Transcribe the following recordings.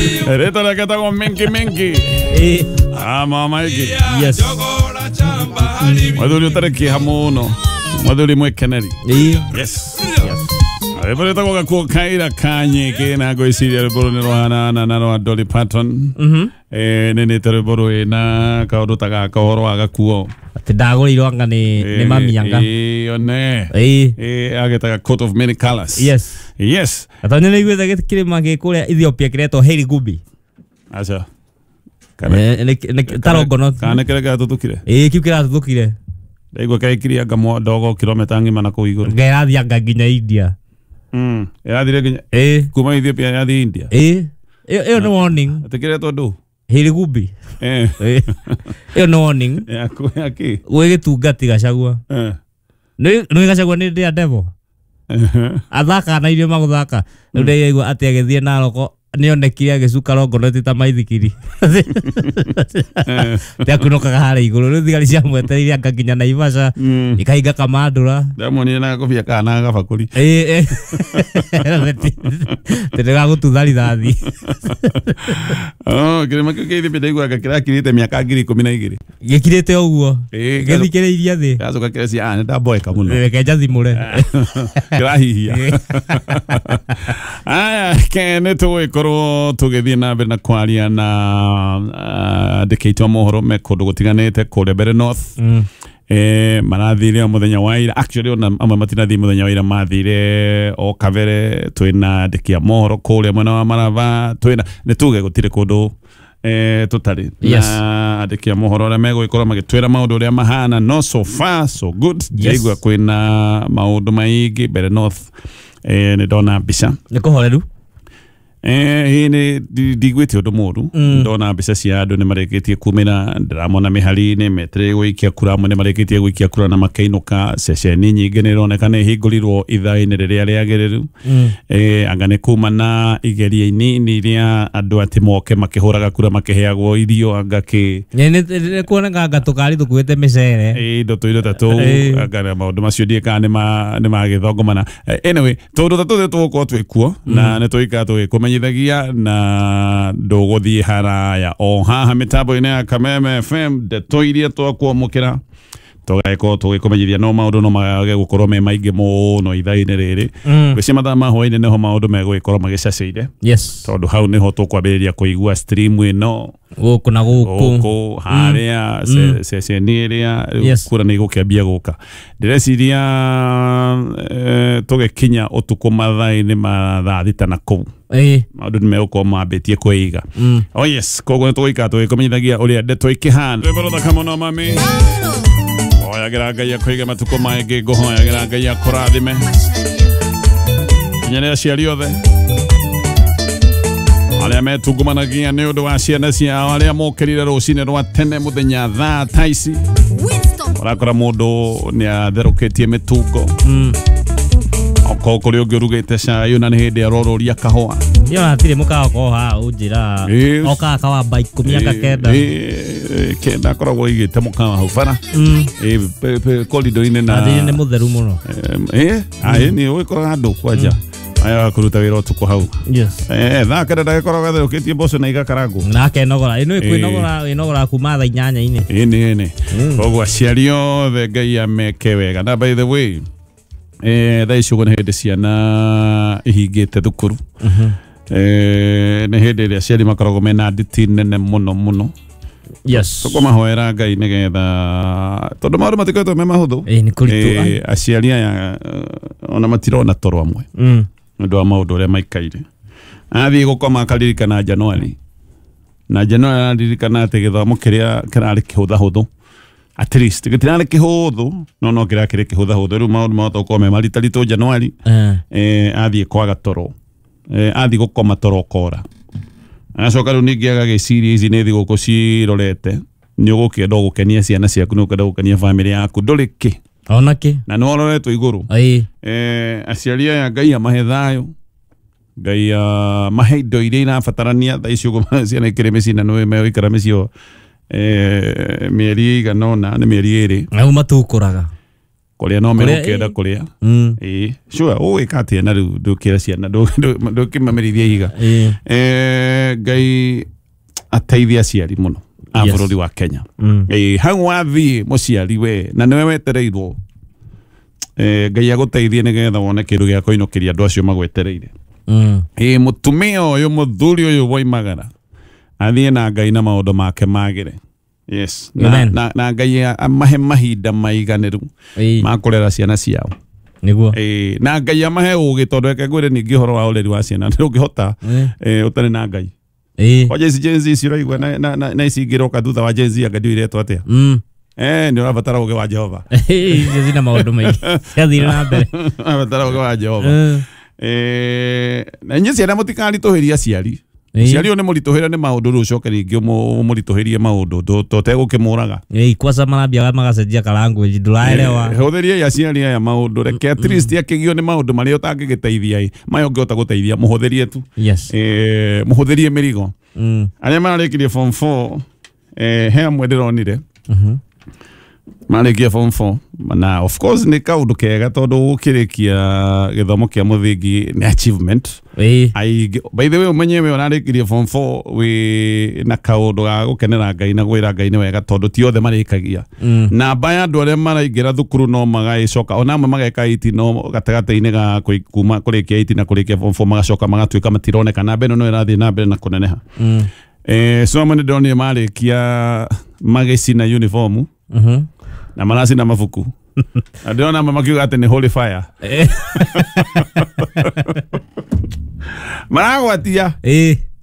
Rĩtwa rĩake etagwo Mingi Mingi. Ĩĩ. Ah, mama ĩngĩ. Yes. Mũthuri ũtarĩ kĩeha mũno. Mũthuri mwĩkeneri. Ĩĩ. Yes. Rwĩmbo rwĩtagwo Gakuo Kaira Kanyingĩ na ngwĩciria rwĩmbo rũu nĩ rwahanana na rwa Dolly Parton. Nĩ nĩte rwĩmbo rwĩna kaũndũ ta gaka ũhoro wa gakuo. Atĩ ndagũrĩirwo anga nĩ mami anga. Ĩĩ, one. Ĩĩ. Ĩĩ, agĩtaga coat of many colors. Yes. Yes. Na tondũ nĩ nĩiguĩte kĩrĩma gĩ kũrĩa Ethiopia kĩretwo Haile Gubi. Aca. Tarongono. Kana nĩ kĩrĩa kĩratũtũkire? Ĩĩ, kĩu kĩratũthũkire. Ndaigua kĩraikirie anga ndogo kilomita ng'ima na kũu igũrũ. Nga ĩrathiĩ anga nginya India. Ĩrathire nginya Ĩĩ. kuma Ethiopia ĩrathiĩ India. Ĩĩ. Ĩyo nĩ warning. Atĩ kĩretwo ndũ? Haile Gubi. Eh. Ĩĩ. Ĩyo nĩ warning. Yaku yaki. Gwĩ gĩtungati Gachagua. Nĩ Gachagua nĩ ndĩa devil. Athakaga na irio magũthaka. Rĩu ndĩraigua atĩ agĩthiĩ Naroko nĩonekire agĩcuka rongoneti ta maithikiri. Nĩakunũkaga harĩa igũrũ. Rĩu thigari ciamwetereire anga nginya Naivasha. Ikahinga kamandũra. Ndamuonire na gakobia kana gabakũri. Ĩĩ. Tĩndĩgagũtutha rithathi. Oh, kĩrĩma kĩu kĩa Ethiopia ndaiguaga kĩrakirĩte mĩaka 12,000. Gĩkirĩte ũguo. Ĩĩ, Gĩthikĩrĩirie thĩ. Gĩgacoka kĩrecia, ah, nĩndamboeka mũno. Reke njathimũre. Kĩrahihia. Aya, ke nĩ tũgũgĩkorwo tũgĩthiĩ na mbere na kwaria na andĩki aitũ a mohoro me kũndũ gũtiganĩte kũrĩa Mbere North. Marathire o mũthenya wa ira, actually ona amwe matinathiĩ mũthenya wa ira, mathire o kabere. Twĩna andĩki a mohoro kũrĩa mwena wa Maraba, twĩna nĩ tuge gũtirĩ kũndũ tũtarĩ Yes. na andĩki a mohoro arĩa megũgĩkorwo magĩtwĩra maũndũ ũrĩa mahana. No so far so good. Ndaigua kwĩna maũndũ maingĩ Mbere North. Nĩ ndona mbica. Nĩ kũhoreru. Ĩĩ, nĩ ndiguĩte ũndũ mũru. Ndona mbica cia andũ nĩ marĩkĩtie kumĩra, ndĩramona mĩhari-inĩ metereire gũikia kura, amwe nĩ marĩkĩtie gũikia kura na makĩinũka. Ceceni nyingĩ nĩ ironeka nĩ ihingũrirwo ithaa-inĩ rĩrĩa rĩagĩrĩru. Anga nĩ kuma na igeria inini rĩa andũ atĩ moke makĩhũraga kura makĩheagwo irio anga kĩ. Nĩ kuoneka anga tũkari tũkuĩte mĩcere. Ĩĩ, indo tũindo ta tũu. Anga na maũndũ macio ndiĩ kana nĩ magĩthongomana. Anyway, tũndũ ta tũtũ tũgũkorwo twĩ kuo na nĩ tũgĩikara tũgĩkũmenyithagia na ndũgũthiĩ haraya o haha mĩtambo-inĩ ya Kameme FM, ndeto iria twakwamũkĩra tũgagĩkorwo tũgĩkũmenyithia, no maũndũ no mage gũkorwo me maingĩ mũno ithaa-inĩ rĩrĩ. Ngwĩciria mathaa ma hwaĩ-inĩ nĩho maũndũ megũgĩkorwo magĩcacĩire, tondũ hau nĩho tũkwambĩrĩria kũigua stream ĩno Gũkũ na gũkũ. Gũkũ harĩa ceceni ĩrĩa rĩu kura nĩ igũkĩambia gũka. Ndĩreciria tũgĩkinya ũtukũ mathaa-inĩ ma thaa 6 na kũu, maũndũ nĩ megũkorwo mambĩtie kwĩiga. Oh yes, koguo nĩ tũgũikara tũgĩkũmenyithagia ũrĩa ndeto ikĩhana. Rwĩmbo rũthaka mũno mami. Hoyagĩra Ngai akũige matukũ maingĩ, ngũhoyagĩra Ngai akũrathime nginya nĩ aciari othe arĩa metungumanagia nĩ ũndũ wa ciana ciao, arĩa mokĩrire rũcinĩ rwa tene mũthenya thaa ta ici, ũrakora mũndũ nĩ atherũkĩtie mĩtungo, okorwo kũrĩ ũngĩ ũrugĩte cai ona nĩ hĩndĩ arorũria kahũa. Niĩ ona hatirĩ mũkawa ko haha ũnjĩra. Okaga kawamba 10 anga 9. 9 akoragwo aigĩte mũkawa hau bara. Ĩĩ, korido-inĩ na Athire nĩ mũtheru mũno. Ĩĩ, nĩ ũgĩkoraga andũ kwanja aya kũruta wĩra ũtukũ hau. Thaa 9 ndagĩkoragwo atherũkĩtie mboco na igakarangwo. Na akenogora. Ĩno ĩkwĩnogora ĩnogora kuma thaa 8-inĩ. Ĩĩ, nĩ koguo aciari othe Ngai ameke wega. Na by the way, thaa ici ũguo nĩ hĩndĩ ciana ihingĩte thukuru. Nĩ hĩndĩ ĩrĩa aciari makoragwo mena nditi nene mũno mũno. Tũkũmahoera Ngai nĩgetha, tondũ maũndũ matikoretwo me mahũthũ. Ĩĩ, nĩ kũritũ. Aciari aya ona matirona toro amwe nĩ ũndũ wa maũndũ ũrĩa maikaire. Athiĩ gũkoma akaririkana Januari na Januari, araririkana atĩ gĩthomo kĩrĩa kĩrarĩ kĩhũthahũthũ, at least gĩtirarĩ kĩhũthũ no kĩrĩa kĩrĩ kĩhũthahũthũ. Rĩu maũndũ mahota gũkorwo me maritaritũ Januari. Athiĩ kwaga toro, athiĩ gũkoma toro ũkora, agacoka rĩu ningĩ agagĩciria ici nĩ thigũkũ cirorete, nĩ ũgũkĩenda gũkenia ciana ciaku, nĩ ũkwenda gũkenia bamĩrĩ yaku, ndũrĩ kĩ. Ona kĩ. Na nĩ waroretwo igũrũ. Aciari aya Ngai amahe thayũ, Ngai amahe indo iria irabatarania thaa ici ũguo ciana ikĩrĩ mĩciĩ na nĩ megũikara mĩciĩ mĩeri ĩigana ũna, nĩ mĩeri 2. Au matukũraga. Kũrĩa no megũkĩenda kũrĩa. Ĩĩ sure ũgwĩka atĩa na rĩu ndũkĩra ciana ndũkĩmamerithia ihiga. Ngai ateithie aciari mũno a bũrũri wa Kenya. Hau wathiĩ mũciari we na nĩwe wetereirwo, Ngai agũteithie nĩgetha wone kĩndũ gĩa kũinũkĩria andũ acio magwetereire. Mũtumia ũyũ mũthuri ũyũ woimagara athiĩ na Ngai na maũndũ make magĩre. Yes. Na Ngai amahe mahinda maiganĩru ma kũrera ciana ciao. Nĩguo. Na Ngai amahe ũgĩ tondũ reke ngwĩre ningĩ ũhoro wa ũreri wa ciana ndũngĩhota ũtarĩ na Ngai. Kwanja ici Gen Z ici ũraigua na ici ingĩroka thutha wa Gen Z anga ndiũĩ iretwo atĩa. Nĩ ũrabatara ũgĩ wa Jehova. Icio cina maũndũ maingĩ. Ciathire na mbere. Ũrabatara ũgĩ wa Jehova. Na inyuĩ ciana mũtikaritũhĩrie aciari. Mũciari ũyũ nĩ mũritũhĩre nĩ maũndũ rĩu ũcoke rĩngĩ ũmũritũhĩrie maũndũ tũtegũkĩmũraga. Kwanza marambiaga magacenjia ka language ndũraelewa. Hũthĩriai aciari aya maũndũ, reke at least akĩgio nĩ maũndũ marĩa ũtangĩgĩteithia maya ũngĩhota gũteithia mũhũthĩrie tu. Yes. Mũhũthĩrie mĩrigo. Arĩa mararĩkirie form 4 he amwe ndĩronire marĩkia form 4 na of course nĩ kaũndũ kega tondũ gũkĩrĩkia gĩthomo kĩa mũthingi nĩ achievement. Aingĩ by the way ũmenye we ũrarĩkirie form 4 wĩ na kaũndũ ga gũkenera Ngai na gwĩra Ngai nĩ wega tondũ ti othe marĩkagia. Namba ya andũ arĩa maraingĩra thukuru no magagĩcoka ona amwe mageka 8 no gatagatĩ-inĩ ga kuma kũrĩkia 8 na kũrĩkia form 4 magacoka magatuĩka matironeka namba ĩno no ĩrathiĩ na mbere na kũneneha. So amwe nĩ ndĩronire marĩkia magĩcina uniform na maracina mabuku. Na ndĩrona amwe makiuga atĩ nĩ holy fire. Maragwatia.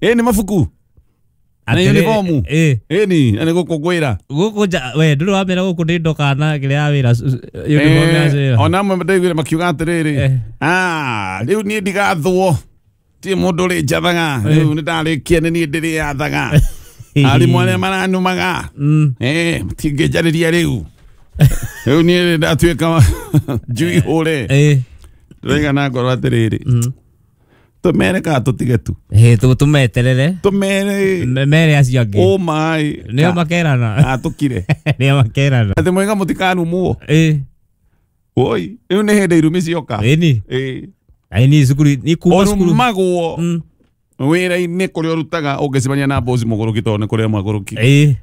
Nĩ mabuku na uniform. Ni na nĩ gũkũngũĩra gũkũ nja we ndũrĩ wamera gũkũ nĩ ndokana kĩrĩa ya wĩra uniform ya wĩra. Ona amwe ndaiguire makiuga atĩrĩrĩ, rĩu niĩ ndigathwo, ti mũndũ ũrĩ njathaga, rĩu nĩ ndarĩkia nĩ niĩ ndĩrĩathaga. Arimũ arĩa maranumaga matingĩnjarĩria rĩu. Rĩu niĩ ndatuĩka njui hũre. Ndĩraiga na ngoro atĩrĩrĩ, tũmere kana tũtige tu. Tũmeterere. Tũmere. Mere acio angĩ. Oh my. Nĩo makerana. Tũkire. Nĩo makerana. Atĩ mwega mũtikanumwo. Oi, rĩu nĩ hĩndĩ irumi cioka. Ĩni. Aini cukuru ni kuma cukuru. Ũrumagwo wĩra-inĩ kũrĩa ũrutaga ũngĩcemania na boss mũgũrũki tondũ nĩ kũrĩa magũrũki.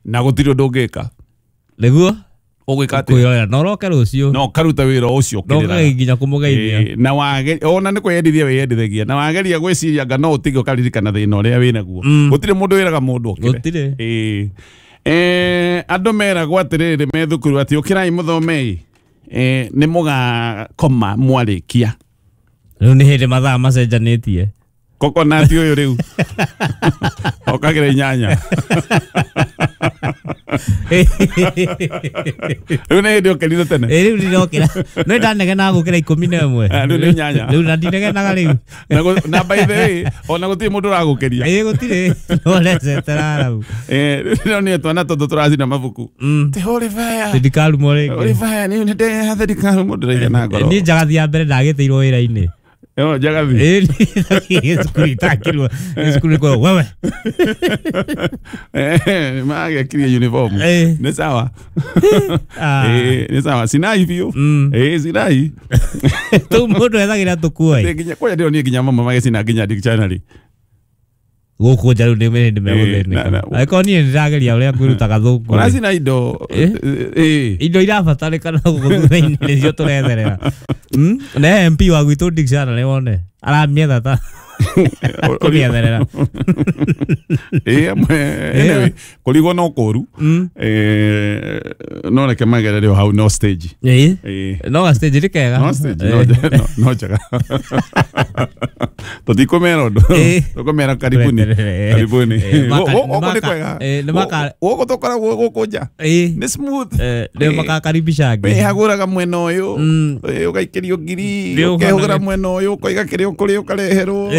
Na gũtirĩ ũndũ ũngĩka. Nĩguo? Ũgwĩka atĩa? Kwĩyoera no ũroke rũciũ. No ũkaruta wĩra ũcio ũkĩrĩraga. No nginya kũmũgeithia. Na wage ona nĩ kwĩyendithia wĩyendithagia na wageria gwĩciria anga no ũtige ũkaririkana thĩna ũrĩa wĩnaguo. Gũtirĩ mũndũ wĩraga mũndũ okĩre. Gũtirĩ. Andũ meragwo atĩrĩrĩ me thukuru atĩ ũkĩrai mũthomei nĩ mũgakoma mwarĩkia. Rĩu nĩ hĩndĩ mathaa macenjanĩtie. Coconut ũyũ rĩu okagĩra 8. Rĩu nĩ hĩndĩ ũkĩrire tene. Rĩu ndĩrokĩra. No ndanegenaga gũkĩra 11. Rĩu nĩ 8. Rĩu na ndinegenaga rĩu. Na by the way ona gũtirĩ mũndũ ũragũkĩria. Gũtirĩ. No ũrecetera rau. Rĩu nĩ twana tũtũ tũracina mabuku. Ti holy fire. Ndikarumwo rĩngĩ. Holy fire nĩ ndĩhathe ndikarumwo ndĩraiga na ngoro. Niĩ njagathi ya mbere ndagĩtĩirwo wĩra-inĩ. Njagathi. Cukuru itakirwo. Cukuru ĩkorwo wewe. Magĩkirie uniform. Nĩ sawa. Nĩ sawa. Sinai biũ. Sinai. Tũu mũndũ ethagĩra tũkuo. Nginya kwanja ndĩronire nginya mama magĩcina nginya dictionary. Gũkũ nja rĩu nĩ hĩndĩ megũthĩnĩka. Angĩkorwo niĩ nĩndĩrageria ũrĩa ngwĩruta gathũngũ. Ũracina indo. Indo irabatarĩkana gũkũ thutha-inĩ nĩcio tũretherera. Na MP wa gwitũ dictionary wone aramĩetha ta kũmĩetherera. Anyway, kũrigwo no kũru. No reke magerere o hau no stage. No stage nĩ kega. No stage no njega. Tũtikũmera ũndũ. Tũkũmera karibuni. Karibuni. Gũkũ nĩ kwega. Gũkũ tũkoragwo gũkũ nja. Nĩ smooth. Nĩ makakaribisha angĩ. Wĩhagũraga mwena ũyũ. Ũgaikĩrio ngiri. Ũkehũgũra mwena ũyũ ũkoiga kĩrĩa ũkũrĩa ũkareherwo.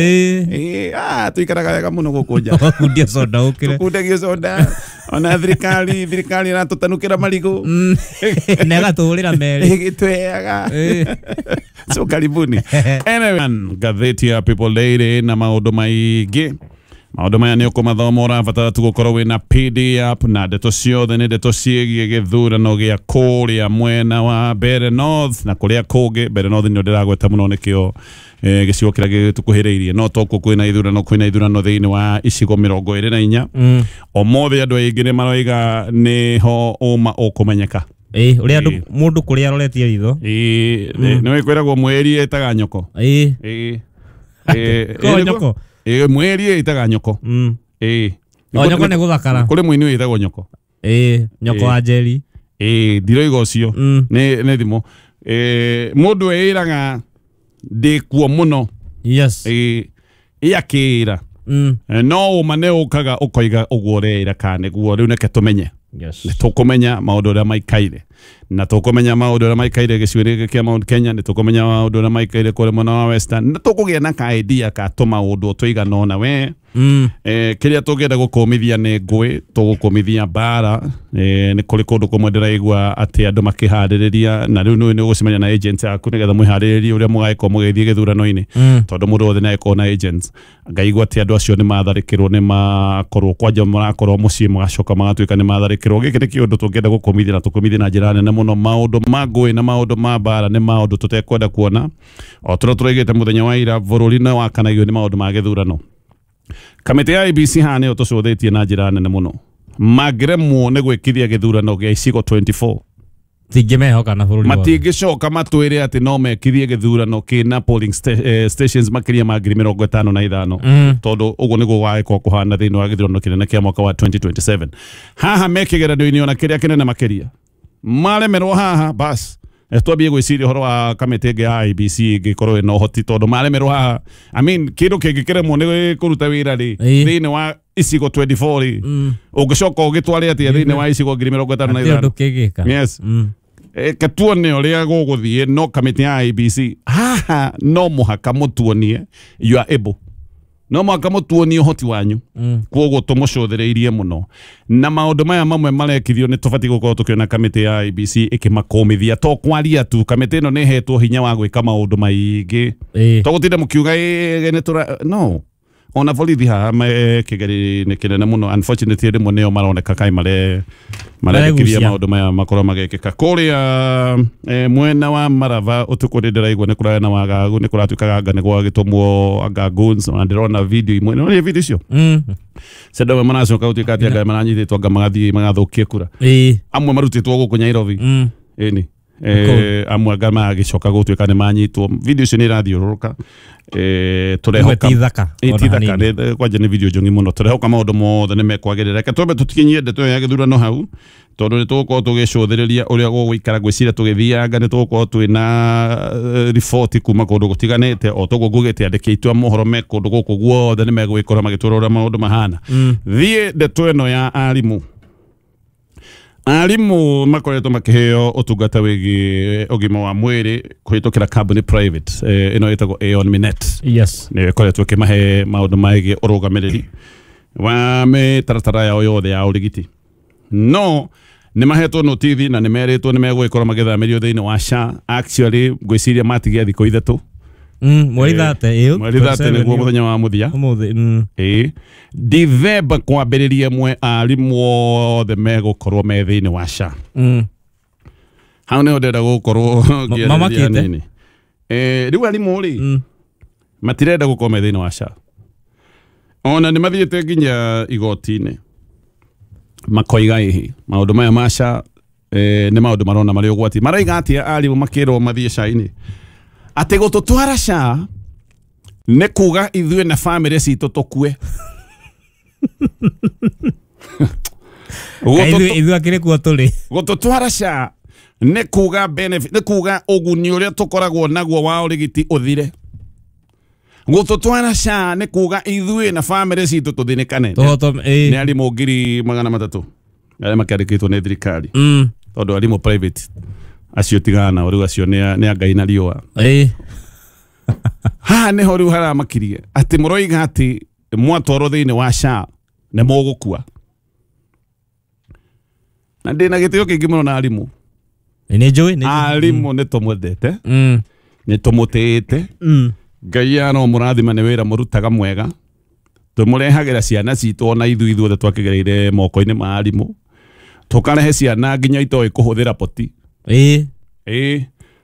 Tũikaraga wega mũno gũkũ nja. Ũgakundia soda ũkĩre. Tũkundagio soda. Ona thirikari ĩratũtanukĩra marigũ. Na ĩgatũhũrĩra merĩ. Ĩgĩtũheaga. So karibuni. Anyway, ngathĩti ya People Daily na maũndũ maingĩ Maũndũ maya nĩ ũkũmathoma ũrabatara tu gũkorwo wĩna PDF na ndeto ciothe nĩ ndeto ciĩgiĩ gĩthurano gĩa kũrĩa mwena wa Mbeere North na kũrĩa kũngĩ. Mbeere North nĩo ndĩragweta mũno nĩkĩo gĩcigo kĩrĩa gĩtũkuhĩrĩirie, no tokuo kwĩna ithurano thĩinĩ wa icigo 24. Ũmũthĩ andũ aingĩ nĩ maroiga nĩho ũma ũkũmenyeka. Ũrĩa andũ mũndũ kũrĩa aroretie ritho. Nĩ kwĩragwo mweri ĩtaga nyoko. Nyoko. Mweri ĩtaga nyoko. O nyoko nĩ gũthakara. Kũrĩ mũini wĩtagwo nyoko. Nyoko wa Njeri. Ndiroiga ũcio. Nĩ thimo. Mũndũ ĩraga ndĩkuo mũno. Yes. Ĩakĩra. No ũma nĩ ũkaga ũkoiga ũguo ũreĩra kana nĩguo rĩu neke tũmenye. Yes. Nĩ tũkũmenya maũndũ ũrĩa maikaire. Na tũkũmenya maũndũ ũrĩa maikaire gĩcigo-inĩ gĩkĩ kĩa Mount Kenya, nĩ tũkũmenya maũndũ ũrĩa maikaire kũrĩa mwena wa Western, nĩ tũkũgĩa na ka idea ka tũmaũndũ tũigana ũna we. Kĩrĩa tũngĩenda gũkũmithia nĩ ngũĩ, tũgũkũmithia mbara. Nĩ kũrĩ kũndũ kũmwe ndĩraigua atĩ andũ makĩharĩrĩria, na rĩu nĩ ũgũcemania na agents aku nĩgetha mwĩharĩrĩrie ũrĩa mũgagĩkorwo mũgĩthiĩ gĩthurano-inĩ, tondũ mũndũ wothe nĩ agĩkorwo na agents. Ngaigua atĩ andũ acio nĩ matharĩkĩrwo, nĩ makorwo kwanja marakorwo mũciĩ magacoka magatuĩka nĩ matharĩkĩrwo. Gĩkĩ nĩ kĩũndũ tũngĩenda gũkũmithia na tũkũmithie na njĩra nene mũno. Maũndũ ma ngũĩ na maũndũ ma mbara nĩ maũndũ tũtekwenda kuona. O tũrĩa tũraigĩte mũthenya wa ira, bũrũri nĩ wakanagio nĩ maũndũ ma gĩthurano. Kamĩtĩ ya IEBC haha nĩyo tũcũthĩtie na njĩra nene mũno. Mangĩremwo nĩ gwĩkithia gĩthurano gĩa icigo 24, Tingĩmehoka na bũrũri wothe. Matingĩcoka matwĩre atĩ no mekithie gĩthurano kĩna polling stations makĩria ma 55,000, tondũ ũguo nĩguo gwagĩkorwo kũhana thĩinĩ wa gĩthurano kĩnene kĩa mwaka wa 2027. Haha me kĩgeranio-inĩ ona kĩrĩa kĩnene makĩria maremerwo haha, bas twambie gwĩciria ũhoro wa kamĩtĩ ĩngĩ ya IEBC ĩngĩkorwo ĩna ũhoti, tondũ maremerwo haha, I mean, kĩndũ kĩngĩkĩremwo nĩ kũruta wĩra rĩ thĩinĩ wa icigo 24 rĩ, ũngĩcoka ũgĩtware atĩa thĩinĩ wa icigo 55,000? Kĩngĩka. Yes. Ketuone ũrĩa gũgũthiĩ, no kamĩtĩ ya IEBC haha no mũhaka mũtuonie you are able, no mũhaka mũtuonie ũhoti wanyu. Koguo tũmũcũthĩrĩirie mũno na maũndũ maya mamwe marekithio nĩ tũbatiĩ gũkorwo tũkĩona kamĩtĩ ya IEBC ĩkĩmakũmithia, to kwaria tu. Kamĩtĩ ĩno nĩ ĩhetwo hinya wa gwĩka maũndũ maingĩ, to gũtinda mũkiuga nĩ tũra no ona borithi haha me kĩgerio-inĩ kĩnene mũno. Unfortunately rĩmwe nĩo maroneka kaĩ marerekeria maũndũ maya makorwo magekĩka kũrĩa mwena wa Marava. Ũtukũ nĩ ndĩraigua nĩ kũrarĩ na wagagu, nĩ kũratuĩkaga anga nĩ gwagĩtũmwo anga goons, na ndĩrona video imwe. Nĩ video icio Sendo amwe maracoka gũtuĩka atĩ anga maranyitĩtwo anga magathiĩ magathũkie kura. Amwe marutĩtwo gũkũ Nairobi. Ĩni. Amwe anga magĩcoka gũtuĩka nĩ manyitwo. Video icio nĩ irathiũrũrũka. Tũrehoka ti thaka, kwanja nĩ video njong'i mũno. Tũrehoka maũndũ mothe nĩ mekwagĩrĩra. Reke twambe tũtikinyie ndeto ĩyo ya gĩthurano hau, tondũ nĩ tũgũkorwo tũgĩcũthĩrĩria ũrĩa gũgũikara. Ngwĩciria tũgĩthianga nĩ tũgũkorwo twĩna riboti kuma kũndũ gũtiganĩte. O toguo ngugĩte, andĩki aitũ a mohoro me kũndũ gũkũ guothe nĩ megũgĩkorwo magĩtwĩra ũrĩa maũndũ mahana. Thiĩ ndeto ĩno ya arimũ. Arimũ makoretwo makĩheo ũtungata wĩgiĩ ũgima wa mwĩrĩ kũhĩtũkĩra kambuni private ĩno ĩtagwo Aon Minet. Yes. Nĩyo ĩkoretwo ĩkĩmahe maũndũ megiĩ ũrũgamĩrĩri wa mĩtaratara yao yothe ya ũrigiti. No nĩ mahetwo notithi na nĩ merĩtwo nĩ megũgĩkorwo magĩthamĩrio thĩinĩ wa SHA. Actually ngwĩciria matigia thikũ 3. Mweri 30. Mweri 30 nĩguo mũthenya wa mũthia. Ũmũthĩ. Dithemba kwambĩrĩria mwe arimũ othe megũkorwo me thĩinĩ wa SHA. Hau nĩho ndĩrenda gũkorwo ngĩarĩrĩria nini. Rĩu arimũ rĩ matirenda gũkorwo me thĩinĩ wa SHA. Ona nĩ mathiĩte nginya igoti-inĩ makoiga ĩhĩ maũndũ maya ma SHA nĩ maũndũ marona marĩ ũgwati. Maraiga atĩa arimũ makĩrwo mathiĩ SHA-inĩ? Atĩ gũtũtwara SHA nĩ kuga ithuĩ na bamĩrĩ citũ tũkue. Ithuĩ akĩrĩ kuo tũrĩ. Gũtũtwara SHA nĩ kuga benefit, nĩ kuga ũguni ũrĩa tũkoragwo naguo wa ũrigiti ũthire. Gũtũtwara SHA nĩ kuga ithuĩ na bamĩrĩ citũ tũthĩnĩkane. Nĩ arimũ 300,000 arĩa makĩandĩkĩtwo nĩ thirikari. Tondũ arimũ private acio tigana nao rĩu, acio nĩ a Ngai na riũa. Haha nĩho rĩu haramakirie atĩ mũroiga atĩ mwatwarwo thĩinĩ wa SHA nĩ mũgũkua. Na ndĩna gĩtĩo kĩingĩ mũno na arimũ. Nĩ njũĩ. Arimũ nĩ tũmwendete, nĩ tũmũtĩĩte. Ngai aromũrathima nĩ wĩra mũrutaga mwega. Tũmũrehagĩra ciana citũ ona ithuĩ ithuothe twakĩgereire moko-inĩ ma arimũ. Tũkarehe ciana nginya itoĩ kũhũthĩra poti. Ĩĩ.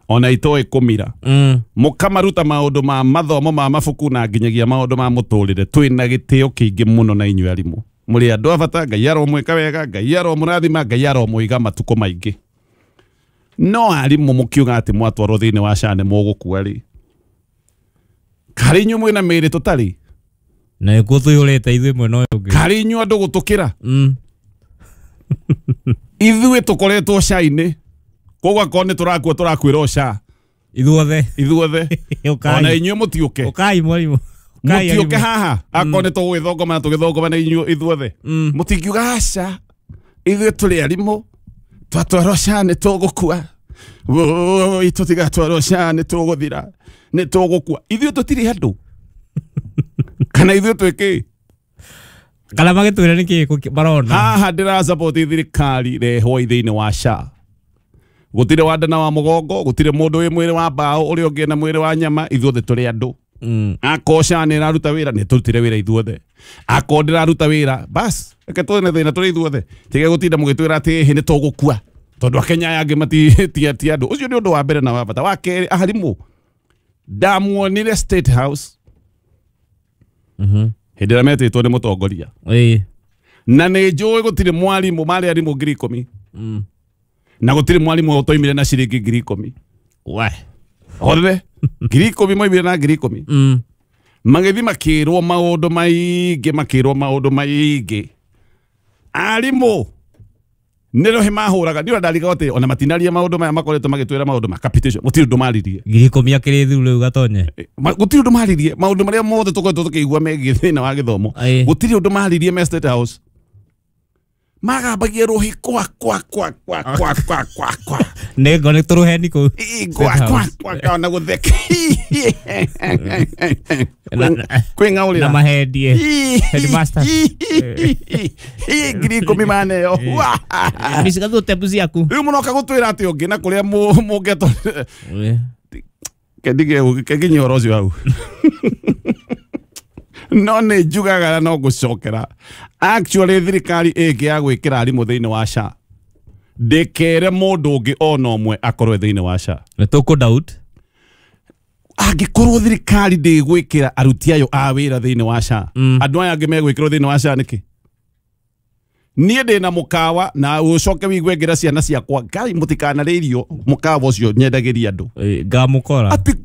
Ona itoĩ kũmira. Mũkamaruta maũndũ ma mathomo ma mabuku na nginyagia maũndũ ma mũtũrĩre. Twĩna gĩtĩo kĩingĩ mũno na inyuĩ arimũ. Mũrĩ andũ a bata, Ngai aromwĩka wega, Ngai aromũrathima, Ngai aromũiga matukũ maingĩ. No arimũ mũkiuga atĩ mwatwarwo thĩinĩ wa SHA nĩ mũgũkua rĩ. Karĩ inyuĩ mwĩna mĩĩrĩ tũtarĩ? Na nĩkuo tũihũrĩte ithuĩ mwena ũyũ ũngĩ. Karĩ inyuĩ andũ gũtũkĩra? Ithuĩ tũkoretwo SHA-inĩ. Koguo akorwo nĩ tũrakua tũrakuĩra o SHA. Ithuothe. Ithuothe. Ona inyuĩ mũtiũke. Ũkai mwarimũ. Mũtiũke haha. Akorwo nĩ tũgũgĩthongoma na tũgĩthongoma na inyuĩ ithuothe. Mũtingiuga aca. Ithuĩ tũrĩ arimũ. Twatwarwo SHA nĩ tũgũkua. Woi tũtigatwarwo SHA nĩ tũgũthira. Nĩ tũgũkua. Ithuĩ tũtirĩ andũ. Kana ithuĩ twĩkĩ? Kana magĩtwĩre nĩkĩ marona. Haha ndĩra support thirikari rehwo thĩinĩ wa SHA. Gũtirĩ wa nda na wa mũgongo, gũtirĩ mũndũ wĩ mwĩrĩ wa mbaũ ũrĩa ũngĩ na mwĩrĩ wa nyama, ithuothe tũrĩ andũ. Akorwo SHA nĩ ĩraruta wĩra, nĩ tũrutire wĩra ithuothe. Akorwo ndĩraruta wĩra, bas, reke tuone thĩna tũrĩ ithuothe. Tiga gũtinda mũgĩtwĩra atĩ ĩhĩ nĩ tũgũkua. Tondũ Akenya aya angĩ ti andũ. Ũcio nĩ ũndũ wa mbere na wa bata. Wa kerĩ, arimũ. Ndamuonire State House. Hĩndĩ ĩrĩa metĩtwo nĩ mũtongoria. Na nĩ njũĩ gũtirĩ mwarimũ, marĩ arimũ 10,000. Na gũtirĩ mwarimũ ũtoimire na ciringi 10,000. We. Othe 10,000 moimire na 10,000. Magĩthiĩ makĩrwo maũndũ maingĩ, makĩrwo maũndũ maingĩ. Arimũ nĩ rũhĩ mahũraga, ndiũra ndariga atĩ ona matinaria maũndũ maya makoretwo magĩtwĩra maũndũ ma capitation, gũtirĩ ũndũ maririe. 10,000 akĩrĩ thiru rĩu gatonye. Gũtirĩ ũndũ maririe, maũndũ marĩa mothe tũkoretwo tũkĩigua megiĩ thĩna wa gĩthomo. Gũtirĩ ũndũ maririe me State House. Magambagia rũhĩ kwa kwa kwa kwa kwa kwa kwa kwa. Nĩ ngo nĩ tũrũheni kũu. Kwa kwa kwa kwa na gũtheka. Kwĩng'aũrĩra. Na mahendie. Headmaster. 10,000 maneo. Micigathu tebu ciaku. Rĩu mũroka gũtwĩra atĩ ũngĩ na kũrĩa mũngetwo. Kendige ũhoro ũcio hau. No nĩ njugaga na no ngũcokera. Actually thirikari ĩngĩ ya gwĩkĩra arimũ thĩinĩ wa SHA. Ndĩkere mũndũ ũngĩ ona ũmwe akorwo thĩinĩ wa SHA. Nĩ tũkũ doubt. Angĩkorwo thirikari ndĩgwĩkĩra aruti ayo a wĩra thĩinĩ wa SHA. Andũ aya angĩ megwĩkĩrwo thĩinĩ wa SHA nĩkĩ? Niĩ ndĩna mũkawa na ũcoke wigue ngĩra ciana ciakwa Ngai mũtikanarĩe irio mũkawa ũcio nyendagĩria andũ. Ngamũkora. Atĩ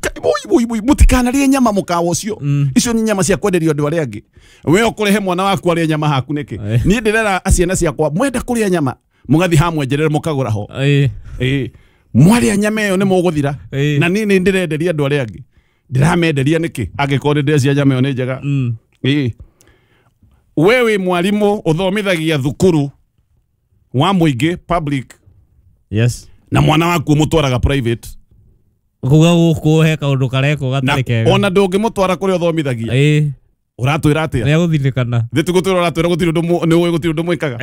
woi woi mũtikanarĩe nyama mũkawa ũcio. Icio nĩ nyama cia kwenderio andũ arĩa angĩ. We ũkũrehe mwana waku arĩe nyama haku nĩkĩ? Niĩ ndĩrera ciana ciakwa mwenda kũrĩa nyama mũgathiĩ hamwenjerere mũkagũra ho. Mwarĩa nyama ĩyo nĩ mũgũthira. Na niĩ nĩ ndĩrenderia andũ arĩa angĩ. Ndĩramenderia nĩkĩ? Angĩkorwo nĩ ndĩrecia nyama ĩyo nĩ njega. Wewe mwalimu uthomithagia thukuru wa mũingĩ public. Yes. Na mwana waku ũmũtwaraga private. Kuga gũkũ he kaũndũ karekwo gatarĩ kega. Ona ndũngĩmũtwara kũrĩa ũthomithagia. Ũratwĩra atĩa? Nĩ agũthirĩkana. Thĩ tũgũtwĩra ũratwĩra gũtirĩ ũndũ nĩ ũĩ gũtirĩ ũndũ mwĩkaga.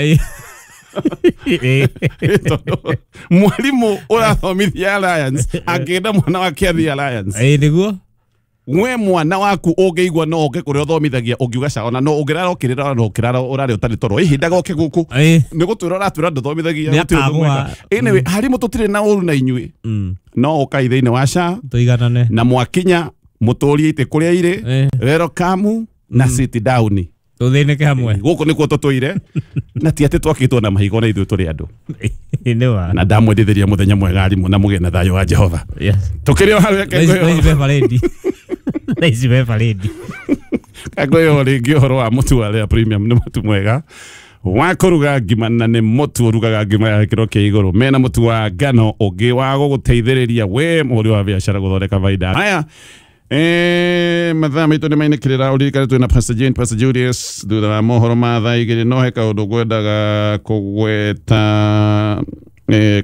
Mwalimu ũrathomithia Alliance angĩenda mwana wake athiĩ Alliance. Nĩguo. We mwana waku ũngĩigua no oke kũrĩa ũthomithagia ũngiuga ca ona no ũngĩrara ũkĩrĩra no ũkĩrara ũrarĩa ũtarĩ toro ihinda goke gũkũ nĩ gũtwĩra ũratwĩra ndũthomithagia gũtirĩ ũndũ mwĩkaga. Anyway, arimũ tũtirĩ na ũru na inyuĩ. No ũkai thĩinĩ wa SHA tũiganane na mwakinya mũtũrie itĩ kũrĩa irĩ welcome na sit down. Tũthĩnĩke hamwe. Gũkũ nĩkuo tũtũire na ti atĩ twakĩtwo na mahiga na ithuĩ tũrĩ andũ. Na ndamwendithĩria mũthenya mwega arimũ na mũgĩe na thayũ wa Jehova. Tũkĩrĩ o hau reke Thaa ici be barĩndi. Kangũyũ rĩngĩ ũhoro wa mũtu wa Lea Premium nĩ mũtu mwega wa kũruga ngima na nĩ mũtu ũrugaga ngima ya gĩkĩro kĩa igũrũ. Mena mũtu wa ngano ũngĩ wa gũgũteithĩrĩria we mũhũri wa biacara gũthondeka baida. Haya, mathaa maitũ nĩ mainĩkĩrĩra. Ũririkane twĩna Pastor Jane, Pastor Julius thutha wa mohoro ma thaa igĩrĩ. No he kaũndũ ngwendaga kũgweta,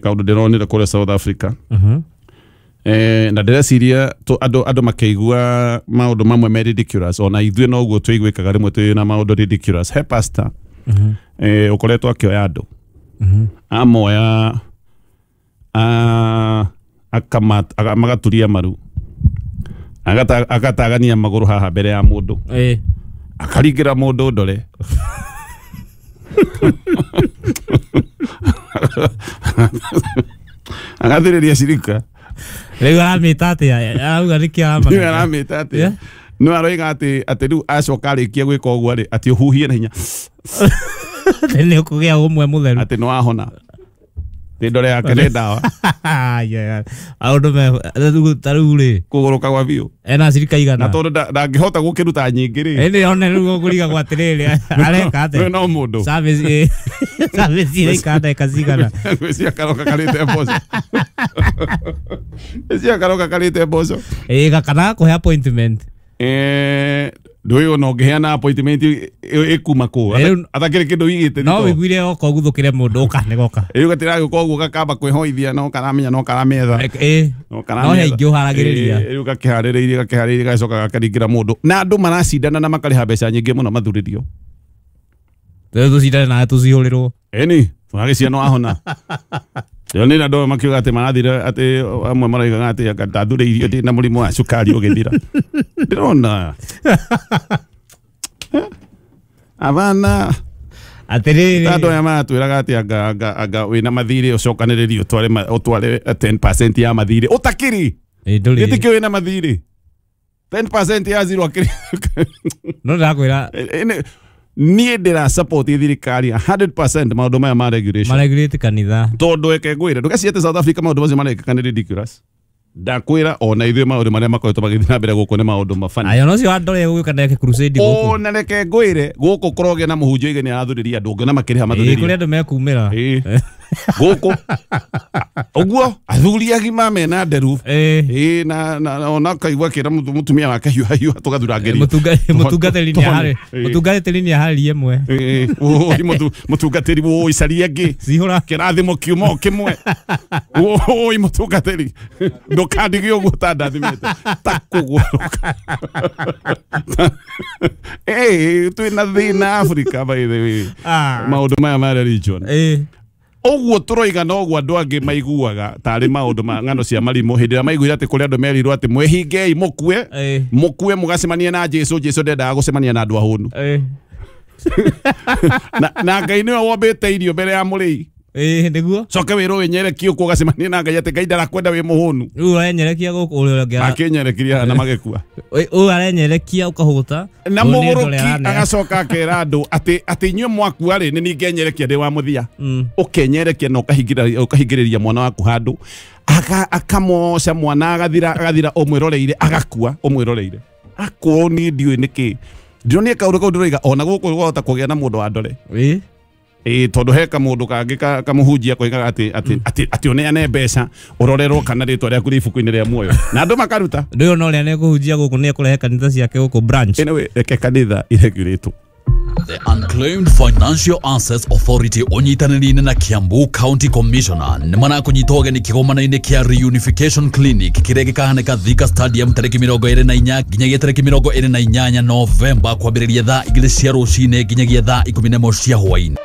kaũndũ ndĩronire kũrĩa South Africa. Na ndĩreciria andũ makĩigua maũndũ mamwe me ridiculous, ona ithuĩ noguo tũiguĩkaga rĩmwe twĩ na maũndũ ridiculous. He pastor ũkoretwo akĩoya andũ, amoya magaturia maru, agatagania magũrũ haha mbere ya mũndũ, Akaringĩra mũndũ ndore. Agathĩrĩria cirika. Rĩu aramĩta atĩa? Arauga nĩkĩ aramaka? Rĩu aramĩta atĩa? No aroiga atĩ rĩu acoka arĩkia gwĩka ũguo rĩ, atĩ ũhuhie na hinya. Nĩ ũkũgĩa ũmwe mũtheru. Atĩ nĩ wahona. Atĩ ndore yake nĩ ndawa. Maũndũ me ta rĩu rĩ. Kũgũrũka gwa biũ. Ena cirika igana. Na tondũ ndangĩhota gũkĩruta nyingĩ rĩ. Ĩndĩ one rĩu ũkũrigagwo atĩrĩrĩ, areka atĩa? No mũndũ. Service service iraikara ndagĩka cigana? Ngwĩciria karoka karĩte mboco. Ngwĩciria karoka karĩte mboco. Ĩĩ kana gakũhe appointment. Ndũĩ ona ũngĩheana appointment ĩkuma kũ? Atakĩrĩ kĩndũ wĩigĩte. No wĩiguire oka ũguthũkĩre mũndũ ũka nĩ goka. Rĩu gatiragĩũka ũguo gakamba kwĩhoithia no karamenya no karametha. Ĩĩ. No he ingĩ ũharagĩrĩria. Rĩu gakĩharĩrĩirie gagacoka gakaringĩra mũndũ. Na andũ maracindana na makarĩha mbeca nyingĩ mũno mathurĩrio. Rĩu tũcindane nawe tũcihũrĩrwo. Ĩni, tũragĩcia no wahona. Ndĩronire andũ makiuga atĩ marathire atĩ amwe maroigaga atĩ anga ndathurĩirio ndĩ na mũrimũ wa cukari ũgĩthira. Ndĩrona. Abana. Atĩrĩrĩ. Andũ aya maratwĩraga atĩ anga wĩna mathirĩ ũcokanĩrĩrie ũtware 10% ya mathirĩ. Ũtakĩrĩ. Gĩtikĩ wĩna mathirĩ. 10% ya zero akĩrĩ. No ndakwĩra. Niĩ ndĩra support thirikari 100% maũndũ maya ma regulation. Maregulate kanitha. Tondũ eke ngwĩre ndũgecirie atĩ South Africa maũndũ macio marekĩka nĩ ridiculous. Ndakwĩra ona ithuĩ maũndũ marĩa makoretwo magĩthiĩ na mbere gũkũ nĩ maũndũ mabani. Ayo no cio andũ arĩa gũgĩũka na crusade gũkũ. Ona reke ngwĩre gũkũ kũrogĩa na mũhunjia oige nĩ arathurĩria andũ ũngĩona makĩrĩha mathurĩrio. Ĩĩ kũrĩa andũ mekumĩra. Ĩĩ. Gũkũ. Ũguo athuri agima mena nderu. Ĩĩ na ona kaigua akĩra mũtumia wake hiũha hiũha tũgathurangĩria. Mũtungatĩri nĩ aharĩ. Mũtungatĩri nĩ aharĩrie ĩmwe. Ĩĩ. Ũĩ mũtungatĩri ũĩ caria ĩngĩ. Cihũra. Kĩrathimo kiuma o kĩmwe. Ũĩ mũtungatĩri. Ndũkandige ũguo ta ndathimĩte. Ta kũgũrũka. Ĩĩ twĩna thĩna Africa by the way. Maũndũ maya ma religion. Ĩĩ. Ũguo tũroiga no ũguo andũ angĩ maiguaga tarĩ maũndũ ma ng'ano cia marimũ hĩndĩ ĩrĩa maiguire atĩ kũrĩ andũ merirwo atĩ mwĩhingei mũkue mũkue mũgacemanie na Jesũ. Jesũ ndendaga gũcemania na andũ ahũnu. Na Ngai nĩwe wombĩte irio mbere ya mũrĩi. Ĩĩ nĩguo. Coke wĩrwo wĩnyerekie ũkũ ũgacemania na Ngai atĩ Ngai ndarakwenda wĩ mũhũnu. Rĩu ũrenyerekia gũkũ ũrĩa ũngĩ akĩnyerekirie na magĩkua. Ũyũ arenyerekia ũkahũta. Na mũgũrũki agacoka akera andũ atĩ inyuĩ mwakua rĩ nĩ niĩ ngenyerekia ndĩ wa mũthia. Ũkenyerekia na ũkahingĩrĩria mwana waku handũ. Akamoca mwana agathira ũmwĩroreire agakua ũmwĩroreire. Akorwo niĩ ndiũĩ nĩkĩ. Ndĩronire kaũndũ kau ndĩroiga ona gũkũ wahota kũgĩa na mũndũ wa ndore. Ĩĩ. Ĩĩ tondũ he kamũndũ kangĩ kamũhunjia koigaga atĩ ũneane mbeca ũrorerwo kana rĩtwa rĩaku rĩ ibuku-inĩ rĩa muoyo. Na andũ makaruta. Ndũyũ no ũrĩa nĩekũhunjia gũkũ nĩekũrehe kanitha ciake gũkũ branch. Anyway, reke kanitha iregulatwo. The Unclaimed Financial Assets Authority ũnyitanĩri-inĩ na Kiambu County Commissioner nĩ marakũnyita ũgeni kĩgomano-inĩ kĩa Reunification Clinic kĩrĩa gĩkahanĩka Thika Stadium tarĩki 24 nginyagia tarĩki 28 Novemba kwambĩrĩria thaa 2 cia rũcinĩ nginyagia thaa 11 cia hwaĩ-inĩ.